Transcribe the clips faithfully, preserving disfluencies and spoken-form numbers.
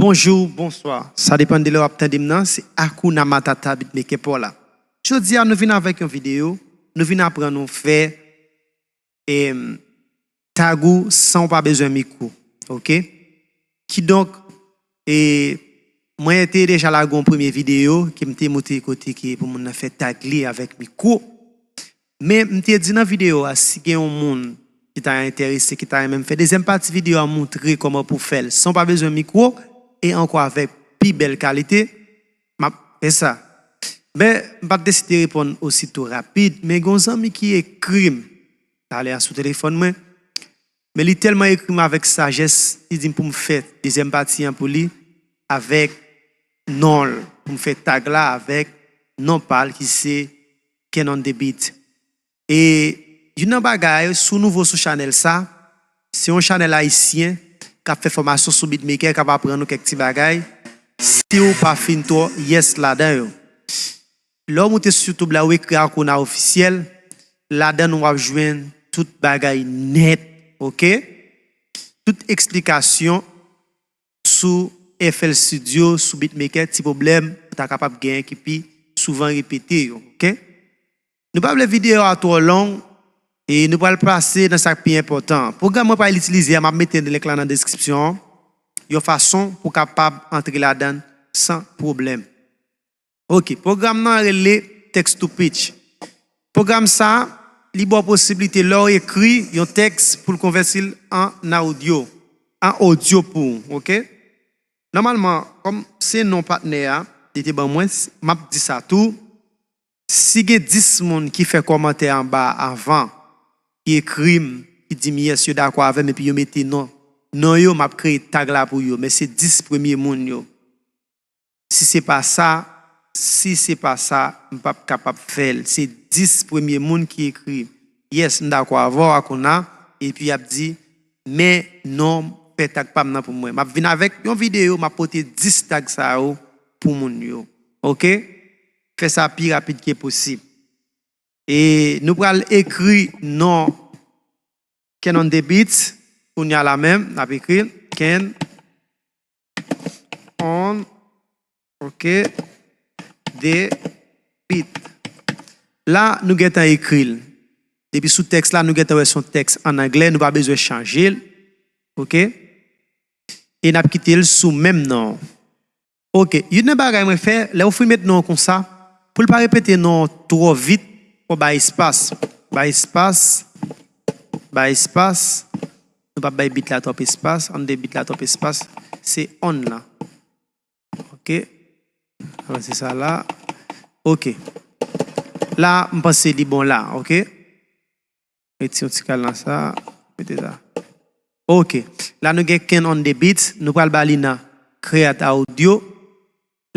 Bonjou, bonswa. Sa depann de lè w ap tande m nan. Se Hakuna Matata Beatmaker pa w la. Jodi a, nou vin avèk yon videyo. Nou vin aprann nou fè em, tag ou san w pa bezwen mikwo. Oke? Kidonk, e, mwen te deja lage yon premye videyo ke m te montre kote ke pou moun nan fè tag li avèk mikwo. Men m te di nan videyo a, si gen yon moun ki ta enterese, ki ta renmen m fè dezyèm pati videyo a, montre kòman pou fè l san w pa bezwen mikwo, e ankò avèk pi bèl kalite, m ap fè sa. Men, m pa t deside reponn osito rapid, men gen yon zanmi ki ekri m talè a sou telefòn mwen, men li tèlman ekri m avèk sajès, li di m pou m fè dezyèm pati an pou li avèk non l, pou m fè tag la avèk non pa l ki se Ken on the Beat. E youn nan bagay, si w nouvo sou chanèl sa, se yon chanèl ayisyen k ap fè fòmasyon sou beatmaker, k ap aprann nou kèk ti bagay. Si w pa fin twò yes ladan yo. Lè w moute sou YouTube la, ou ekri Hakuna Officiel, ladan w ap jwenn tout bagay nèt, oke? Tout eksplikasyon sou F L Studio, sou beatmaker, ti pwoblèm ou ta kapab genyen ki pi souvan repete yo, oke? Nou pa vle videyo a twò long, e nou pral pase nan sa k pi enpòtan. Pwogram mwen pral itilize a, m ap mete link la nan deskripsyon an, yon fason pou w kapab antre ladan l san pwoblèm. Oke, pwogram nan rele text to pitch. Pwogram sa, li ba w posiblite lè w ekri yon tèks pou l konvèti l an audio, an audio pou ou, oke? Nòmalman, kòm se non patnè a, li te ban mwen, s- m ap di sa tou. Si gen dis moun ki fè kòmantè anba avan, ki ekri m, ki di m yes, yo dakò avè m, epi yo mete non, non yo, m ap kreye tag la pou yo. Men se dis premye moun yo. Si se pa sa, si se pa sa, m p ap kapab fè l. Se dis premye moun ki ekri yes, m dakò avè w, Hakuna, epi y ap di, men non, fè tag pa m nan pou mwen. M ap vin avèk yon videyo, m ap pote dis tag sa yo pou moun yo. Oke? Fè sa pi rapid ke posib. E nou pral ekri non Ken on the Beat. Kounye a la menm, n ap ekri l. Ken on, oke, the beat. La, nou gentan ekri l. Depi sou tèks la, nou gentan wè se yon tèks an anglè, nou pa bezwen chanje l. Oke? E n ap kite l sou menm non. Oke, youn nan bagay mwen fè, lè w fin met non an konsa, pou l pa repete non an twò vit, fò w bay espas. Bay espas, bay espas. Nou p ap bay beat la twòp espas, on the beat la twòp espas. Se on la. Oke. Avanse sa la. Oke. La, m panse li bon la, oke. Mete yon ti kal nan sa. Mete sa. Oke. La nou gen Ken on the beat. Nou pral ba li nan Create Audio.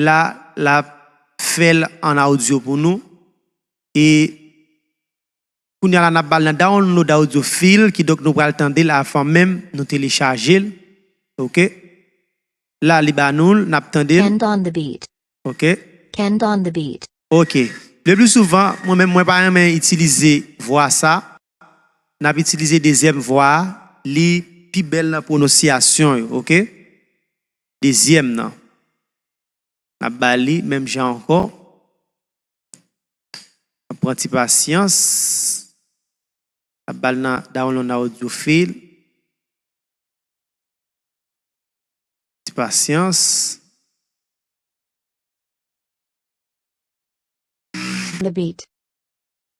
La, l ap fè l an audio pou nou. E kounye a la, n ap ba l nan Download Audio File, kidonk nou pral tande l avan menm nou telechaje l. Oke. La, li ba nou l, n ap tande l. Ken on the beat. Oke. Ken on the beat. Oke. Le pli souvan, mwen menm, mwen pa renmen itilize vwa sa. N ap itilize dezyèm vwa a. Li pi bèl nan pwononsyasyon yo, oke? Dezyèm nan. N ap ba li menm jan ankò. N ap pran ti pasyans. N ap ba l nan Download Audio File. Ti pasyans. The beat.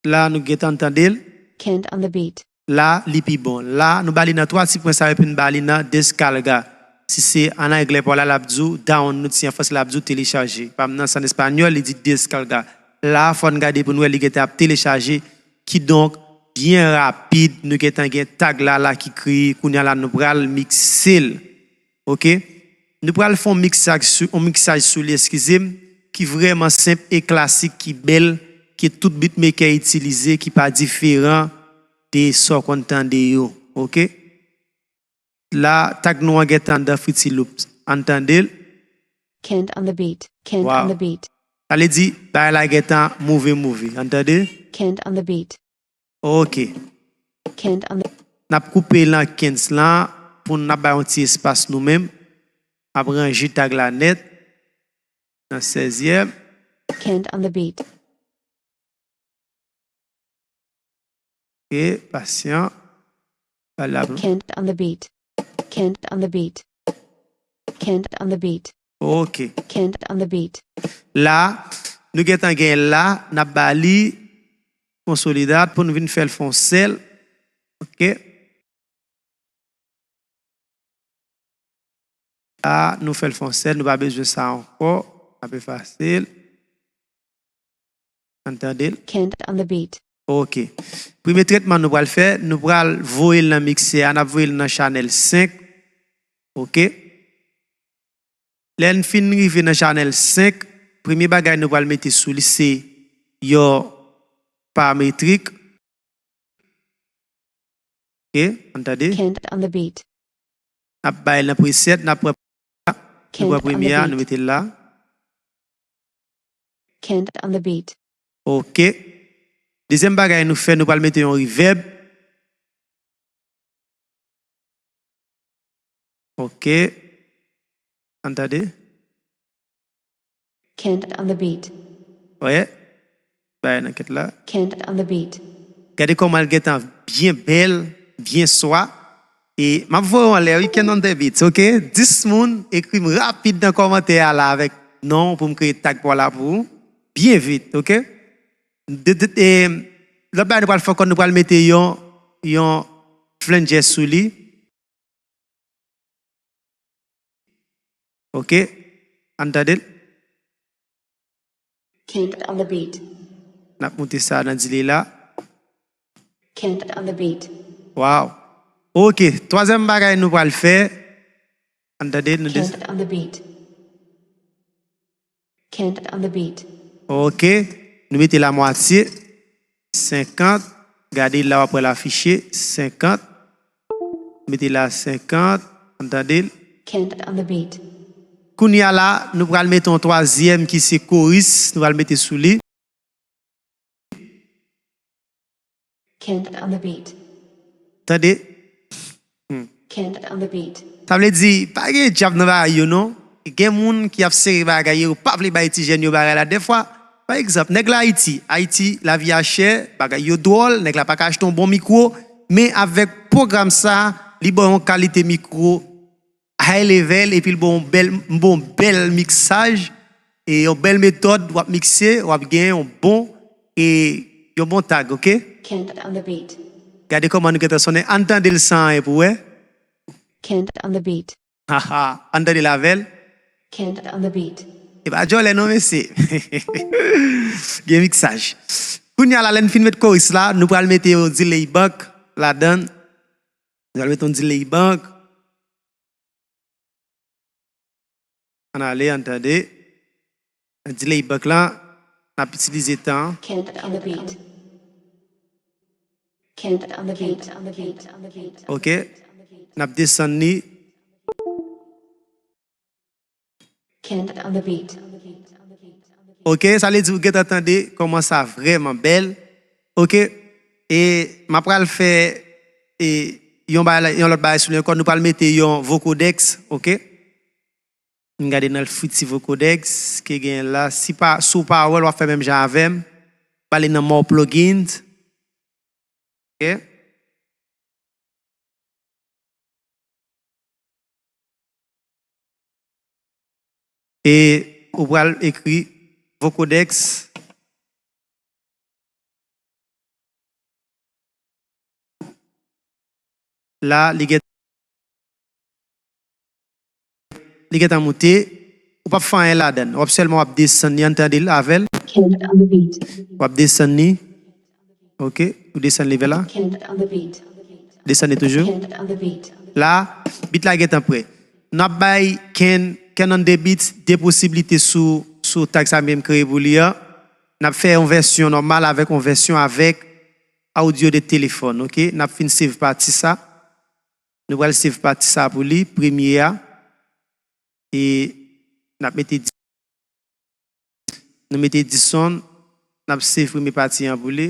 La, nou gentan tande l. Ken on the beat. La, li pi bon. La, nou ba li nan twa ti pwen sa yo, epi n ba li nan descarga. Si se an anglè pa w la, l ap di w download, si an fransè, l ap di w télécharger. Pa m nan, se an espanyòl, li di descarga. La, fò n gade pou n wè li gentan ap telechaje. Kidonk, byen rapid, nou gentan gen tag la, la ki kreye. Kounye a la, nou pral mikse l. Oke? Nou pral fè yon miksaj sou, yon miksaj sou li, eskize m, ki vrèman senp e klasik, ki bèl, ke tout beatmaker itilize, ki pa diferan de sa w konn tande yo. Oke? La, tag nou an gentan anndan Fruity Loops. Ann tande l. Ken on the beat. Ken on the beat. Sa vle di, bagay la gentan move, move. Ann tande? Ken on the beat. Oke. Ken on the. N ap koupe l an kenz lan pou n ap bay yon ti espas nou menm. M ap ranje tag la nèt nan sèzyèm. Kent on the beat. Ok, pasyan. Valab. Kent on the beat. Kent on the beat. Kent on the beat. Ok. Kent on the beat. La, nou gentan gen la, n ap ba li konsolidad pou nou vin fè l fè yon sèl. Ok. La, nou fè l fè yon sèl, nou pa bezwen sa ankò. N ap efase l. Ann tande l. Kent on the beat. Ok. Premye tretman nou pral fè, nou pral voye l nan miksè a, n ap voye l nan chanèl senk. Ok. Lè n fin rive nan chanèl senk, premye bagay nou pral mete sou li se yon parametrik. Ok, ann tande. Kent on the beat. N ap bay nan preset, n ap pran, nou pran premye a, nou mete l la. Kent on the beat. Ok. Dezyèm bagay nou fè, nou pral mete yon reverb. Ok. Ann tande. Kent on the beat. Wè. Bay nan kèt la. Kent on the beat. Gade kòman l gentan byen bèl, byen swa. E m ap voye w anlè, wi, Kent on the beat, ok? Dis moun, ekri m rapid nan kòmantè a la avèk non w pou m kreye tag pa w la pou ou. Byen vit, ok? De, de, e, lòt bagay nou pral fè ankò, nou pral mete yon, yon flanger sou li. Ok. Ann tande l. Kent on the beat. N ap moute sa nan delay la. Kent on the beat. Wow. Ok. Twazyèm bagay nou pral fè. Ann tande, nou des- Kent on the beat. Kent on the beat. Ok. Nou mete l a mwatye. Senkant. Gade la, w ap wè l afiche. Senkant. Mete la senkant. Ann tande l. Kent on the beat. Kounye a la, nou pral mete yon twazyèm ki se koris. Nou pral mete sou li. Kent on the beat. Tande. Hmm. Kent on the beat. Sa vle di, pa gen djab nan bagay yo, non. Gen moun ki ap sere bagay yo, pa vle bay ti jèn yo bagay la. Dèfwa, pa egzanp, nèg la Ayiti, Ayiti, lavi a chè, bagay yo dwòl, nèg la pa ka achte yon bon mikwo, men avèk pwogram sa, li ba w yon kalite mikwo high level, epi l ba w yon bèl, ba w yon bèl miksaj, e yon bèl metòd, w ap mikse, w ap gen yon bon, e yon bon tag, ok? Kent on the beat. Gade kòman nou gentan sonnen. Ann tande l san anyen pou wè. Kent on the beat. Haha, ann tande l avè l. Kent on the beat. E pa djòlè non, mesye. Gen miksaj. Kounye a la, lè n fin met koris la, nou pral mete yon delay bank ladan l. Nou pral mete yon delay bank. Ann ale, ann tande. Nan delay bank la, n ap itilize tan. Kent on the beat. Kent on the beat. Ok. N ap desann li. Kent on the beat. Ok, sa vle di ou gentan tande kòman sa vrèman bèl. Ok, e m ap pral fè e, yon, bagay, yon lòt bagay sou li ankò. Nou pral mete yon vocodex, ok? M gade nan fiti vocodex ke gen la. Si pa, si w pa wè l, w ap fè menm jan avè m. Pale nan more plugins. Ok? E ou pral ekri vocodex. La, li gen, li gentan moute. Ou p ap fè anyen ladan l. W ap sèlman w ap desann li, ann tande l avè l. Kent on the beat. W ap desann li. Ok, ou desann li vè la. Kent on the beat. Desann li toujou. Kent on the beat. La, beat la gentan prè. N ap bay Ken, Ken on the beat de posiblite sou, sou tag sa m menm kreye pou li an. N ap fè yon vèsyon nòmal avèk yon vèsyon avèk audio de telefòn, ok? N ap fin save pati sa. Nou pral save pati sa pou li, premye a. E n ap mete dis, nou mete dis on, n ap save premye pati an pou li.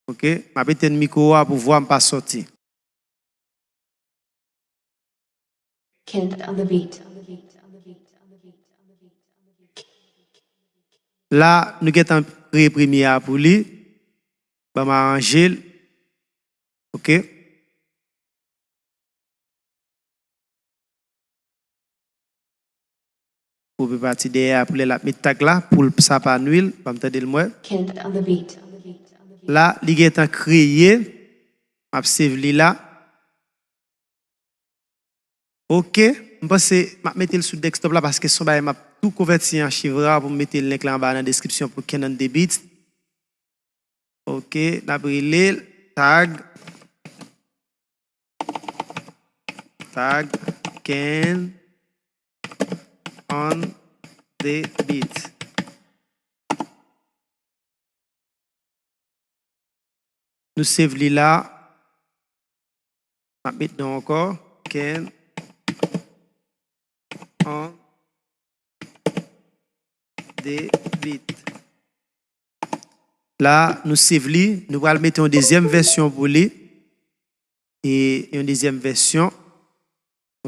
Ok, m ap etenn mikwo a pou vwa m pa sòti. Kent on the beat. La, nou gentan kreye premye a pou li. Ban m aranje l. Ok. Koupe pati dèyè a pou lè l ap met tag la, pou l, sa pa nwi l. Ban m tande l, m wè. Kent on the beat. La, li gentan kreye. M ap save li la. Ok, m panse m ap mete l sou desktop la paske se yon bagay m ap tou konvèti an Chevra pou m mete link la anba nan deskripsyon pou Ken on the beat. Ok, n ap rele l tag, tag Ken on the beat. Nou save li la. M ap met non ankò. Ken on the beat. La, nou save li. Nou pral mete yon dezyèm vèsyon pou li. E yon dezyèm vèsyon.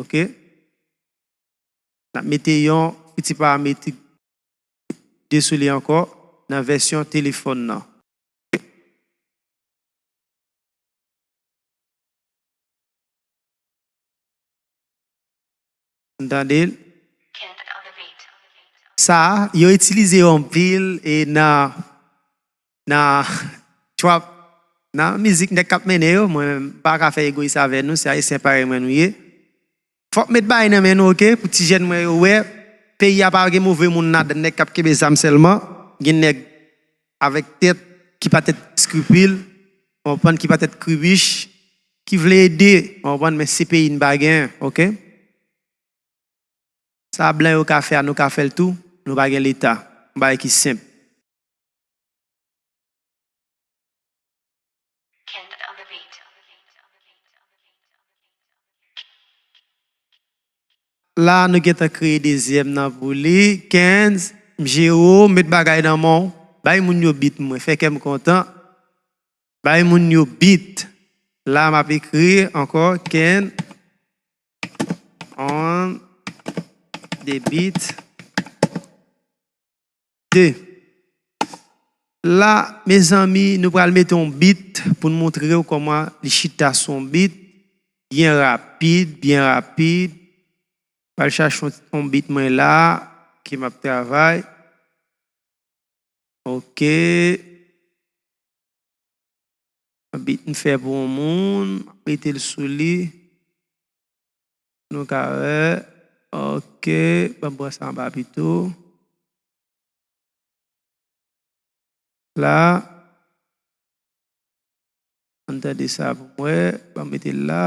Ok. N ap mete yon fiti parametrik de sou li ankò nan vèsyon telefòn nan. N tande l. Sa, yo itilize yo anpil e nan, nan trap, nan mizik nèg k ap mennen yo. Mwen, m pa ka fè egoyis avè nou, se Ayisyen parèy mwen nou ye. Fòk met bagay nan men nou, ok? Pou ti jèn mwen yo wè, peyi a pa gen move moun ladan, nèg k ap kenbe zam sèlman. Gen nèg avèk tèt ki pa tèt eskripil, w konprann, ki pa tèt kribich, ki vle ede, w konprann, men se peyi n pa genyen, ok? Sa blan yo ka fè a, nou ka fè l tou, nou pa gen leta. Yon bagay ki senp. La, nou gentan kreye dezyèm nan pou li. Kenz, m jere w, met bagay nan men w. Bay moun yo beat mwen, fè kè m kontan. Bay moun yo beat. La, m ap ekri ankò, Ken on the beat. De. La, mezanmi, nou pral mete yon beat pou n montre w kòman li chita sou yon beat byen rapid, byen rapid. Pral chache yon, yon beat mwen la, ke m ap travay. Ok. Yon beat m fè pou yon moun, m ap mete l sou li. Nou ka wè. Ok, ban m pran sa anba pito. La. Ann tande sa pou m wè. Ban m mete l la.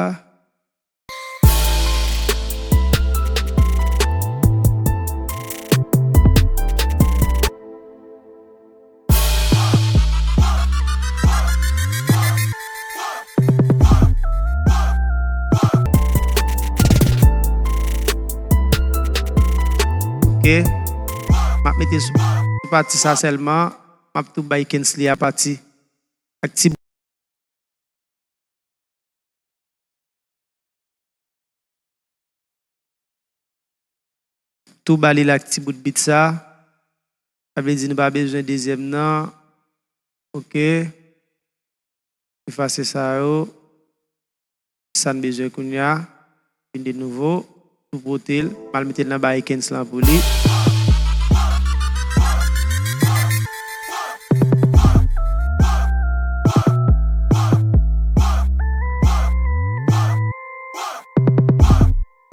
Ok. M ap mete sou, sou pati sa sèlman. M ap tou bay Kensley a pati ak ti Tou ba li la ak ti bout beat sa. Sa vle di nou pa bezwen dezyèm nan. Ok. Efase sa yo. Sa n bezwen kounye a. Vin de nouvo. Tou pote l. M al mete l nan ba Ekens lan pou li.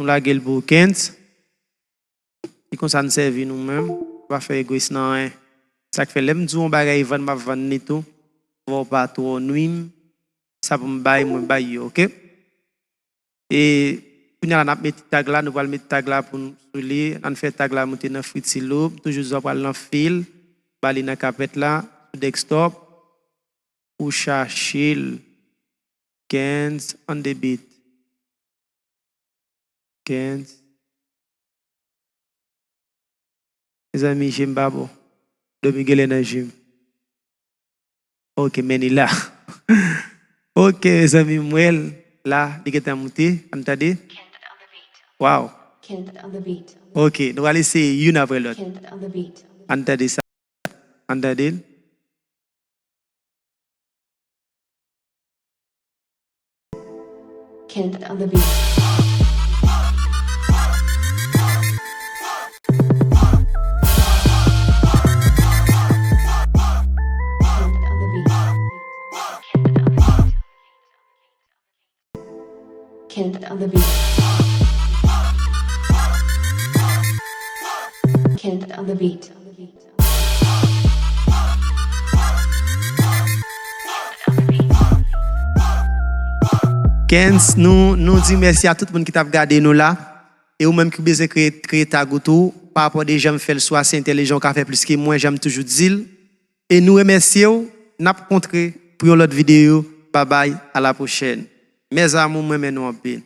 Nou lage l pou Ekens. Se konsa n sèvi nou menm. Nou pa fè egoyis nan anyen. Sa k fè lè m di w yon bagay vann, m ap vann li tou. Fò w pa twò nwi m. Sa pou m bay, mwen bay yo, ok? E kounye a la, n ap mete tag la, nou pral mete tag la pou nou sou li. Ann fè tag la moute nan Fruity Loop. Toujou di w pral nan fil, ba li nan kapèt la, sou desktop. Ou chache l. Kenz on the beat. Kenz. Mezanmi, je m pa bon. Dòmi genlè nan je m. Ok, men li la. Ok, mezanmi, m wè l la, li gentan moute. Ann tande. Wow. Kent on the beat. Ok, nou pral eseye youn apre lòt. Kent on the beat. Ann tande sa. Ann tande l. Kent on the beat. Kent on the beat. Kent on the beat. Kens, nou, nou di mèsi a tout moun ki t ap gade nou la. E ou menm ki bezwen kreye, kreye tag ou tou, pa rapò de jan m fè l sou Ase Entèlijan, ou ka fè plis ke mwen, jan m toujou di l. E nou remèsye w, n ap kontre pou yon lòt videyo. Babay, a la pwochèn. Mes amours, mwen renmen nou anpil.